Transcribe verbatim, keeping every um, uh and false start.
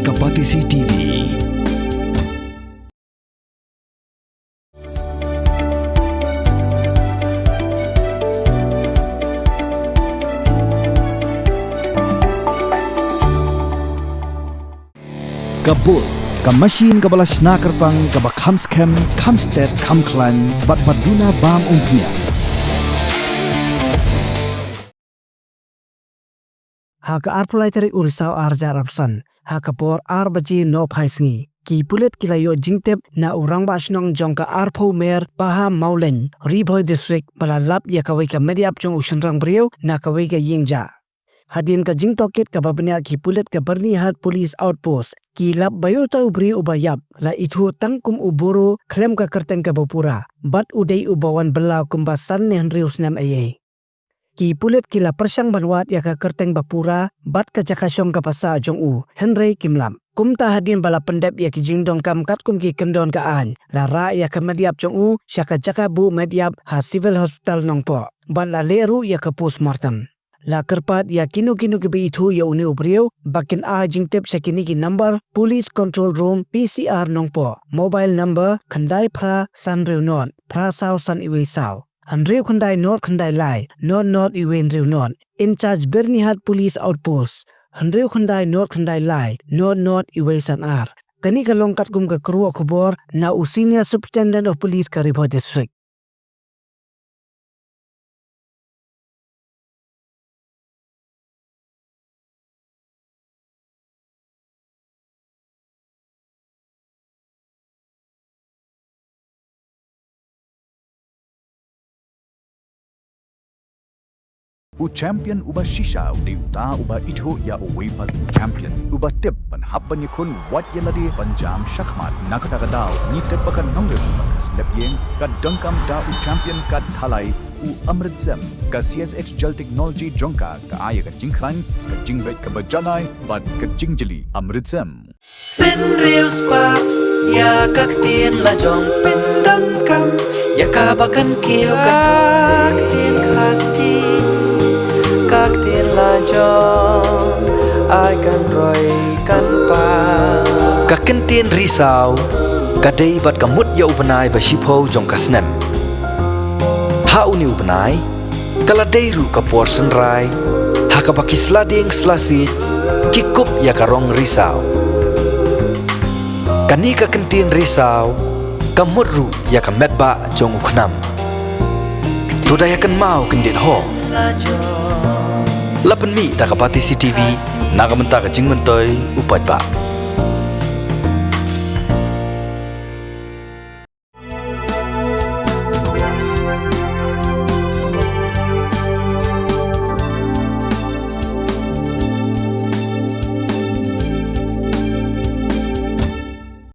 Ka Batesi T V. Ka Bull, ka machine kaba la shna kyrpang, kaba kham skhem, kham stet, kham khlaiñ, bad ba duna bam umphniang. Ha ka arphew lai tarik u Risaw ar hajar arphew san, ha ka por ar baje nohphai sngi, ki pulit ki la ïoh jingtip na u rangbah shnong jong ka arphew mer Pahammawlein, Ri Bhoi District, ba la lap ïa kawei ka met ïap jong u shynrang briew na kawei ka ïing jah. Hadien ka jingtohkit kaba bniah, ki pulit ka Byrnihat Police Outpost ki lap ba ïoh uta u briew uba ïap la ithuh tang kum u Boro khlem ka kyrteng kaba pura, bad u dei uba wan bylla kumba san ne hynriew snem eiei. Ki pulit ki la pyrshang ban wad ïa ka kyrteng ba pura bad ka jaka shong kaba sah jong u, hynrei kim lap. Kumta hadien ba la pyndep ïa ki jingdonkam katkum ki kyndon ka aiñ, la rah ïa ka met ïap jong u sha ka jaka buh met ïap ha Civil Hospital Nongpoh, bad la leh ruh ïa ka postmortem. La kyrpad ïa kino kino kiba ithuh ïa une u briew ba kin ai jingtip sha kine ki number: Police Control Room, P C R Nongpoh, mobile number khyndai phra san hynriew nod phra saw san iwei saw, hynriew khyndai nod khyndai lai nod nod iwei hynriew nod, in charge Byrnihat Police Outpost, hynriew khyndai nod khyndai lai nod nod iwei san ar. Kane ka long katkum ka kyrwoh khubor na u Senior Superintendent of Police ka Ri Bhoi District. U champion uba shisha u dei uta uba ithuh ïa uwei pat u champion. Uba tip ban hap ban ïakhun wat ïa lade ban jam shakhmat. Na kata ka daw ngi tip ba ka nongrim bad ka slep ïing ka donkam da u champion ka thalai, u Amrit Zem. Ka C S H Gel Technology jong ka ka ai ïa ka jingkhlaiñ, ka jingbit kaba janai bad ka jingjli. Amrit Zem. Pynriewspah ïa ka ktien la jong, pyndonkam ïa kaba kan kiew ka ktien Khasi, ka ktien la jong, ai kan roi kan pang. Ka kyntien Risaw ka dei bad ka mut ïa u bnai ba shiphew jong ka snem. Ha une u bnai ka la dei ruh ka por synrai ha kaba ki sla dieng sla siej ki kup ïa ka rong risaw. Kane ka kyntien risaw ka mut ruh ïa ka metbah jong u khnam. To da ïa kynmaw kyndit ho. La pynmih da ka Batesi T V na ka bynta ka jingmyntoi u paidbah.